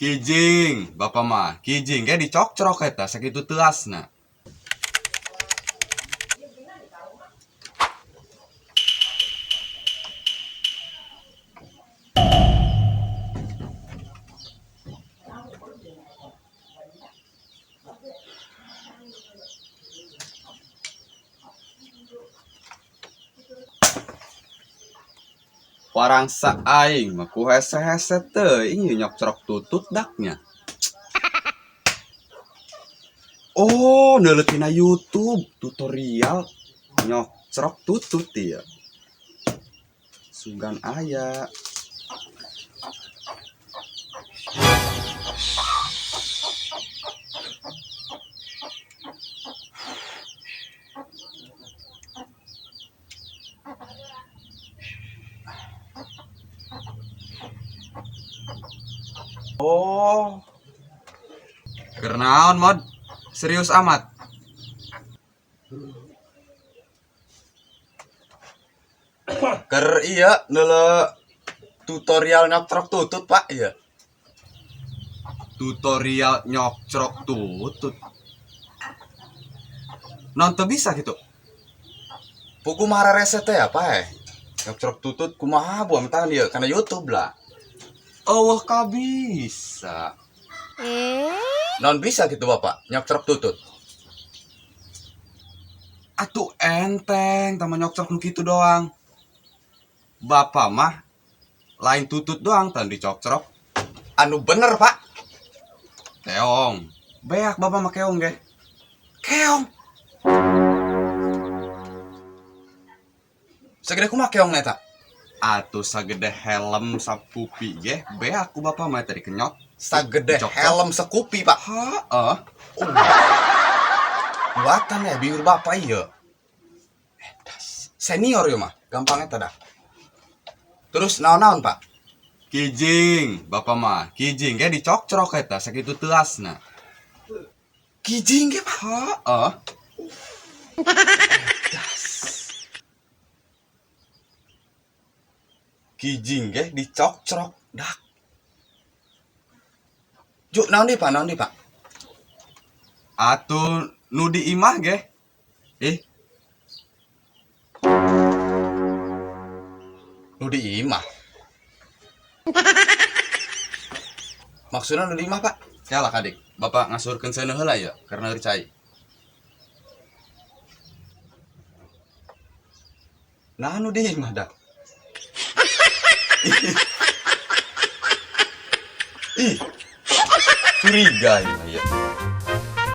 Kijing, bapak mah, kijing ge dicokcrok eta sakitu teuasna. Warangsa aing mah ku hese-hese teuing ieu nyokcrok tutut daknya. Oh, neuleut tina YouTube tutorial nyokcrok tutut ieu. Sugan aya. Oh. Keur naon, Mod? Serius amat. Keur iya neuleu tutorial nyokcrok tutut, Pak, iya. Tutorial nyokcrok tutut. Non teu bisa gitu. Pugu mah resep teh apa eh? Nyokcrok tutut kumaha buah mentan ieu kana YouTube lah. Eueuh ka bisa. Non bisa gitu Bapak, nyokcrok tutut. Atuh enteng tama nyokcrok nu kitu doang. Bapak mah lain tutut doang tan dicokcrok. Anu bener, Pak. Keong. Beak bapak mah keong ge. Keong. Segede kumaha keong eta? Atuh sagede helm sapupi ge beak ku bapak mah tadi kenyot. Sagede Dicokcrok. Helm sekupi, Pak. Heeh. Buatan ya biur bapak iya. Das. Senior ya mah, gampang eta dah. Terus naon-naon, Pak? Kijing, bapak mah, kijing ge dicokcrok eta sakitu teuasna. Kijing ge, Pak. Heeh. Das. Kijing ge dicokcrok dak. Juk naon deui, Pak? Naon deui, Pak? Atuh nu di imah ge. Ih, Nu di imah. Maksudnya nu di imah, Pak? Kalah kadik. Bapak ngasurkeun seuneu heula ya karena cai. Nah, nu di imah dah. Ih. Curiga ini ya.